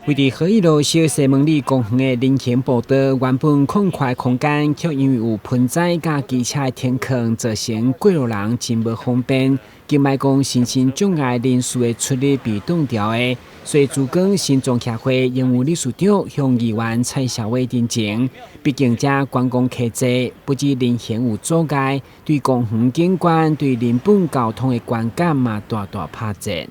位佇和義路小西門里公園的人行步道，原本空塊空間，卻因為有盆栽佮機車的停囥，造成過路人真無方便。更莫講身心障礙人士的出入被擋牢的，所以珠江身障協會榮譽理事長鄉議員蔡小偉陳情，畢竟遮觀光客濟，不止人行有阻礙，對公園景觀、對人本交通的觀感嘛大大拍折。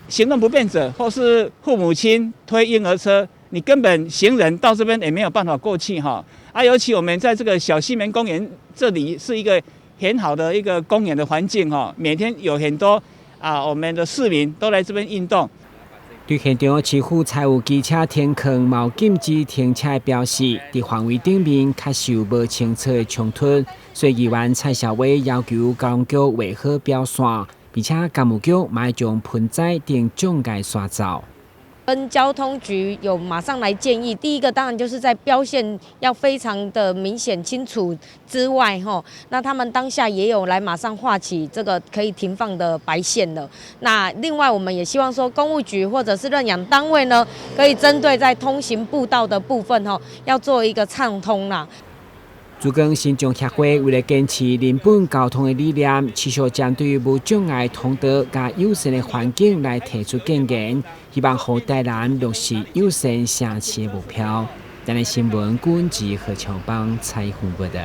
行動不便者或是父母親推嬰兒車，你根本行人到這邊也沒有辦法過去哈。啊，尤其我們在這個小西門公園這裡是一個很好的一個公園的環境哈，每天有很多啊，我們的市民都來這邊運動。對現場市府採有機車停囥、無禁止停車的標示，佇範圍頂面確實有無清楚的衝突，所以議員蔡小偉要求交通局畫好標線。並且工務局嘛愛將盆栽等障礙刷走。跟交通局有馬上來建議，第一個當然就是在標線要非常的明顯清楚之外，吼，那他們當下也有來馬上畫起這個可以停放的白線了。那另外我們也希望說，工務局或者是認養單位呢，可以針對在通行步道的部分，吼，要做一個暢通啦。珠江身障協會為了堅持人本交通的理念，持續針對無障礙通道佮友善的環境來提出建言，希望予台南落實友善城市的目標。台南新聞，郭文吉何強邦採訪報道。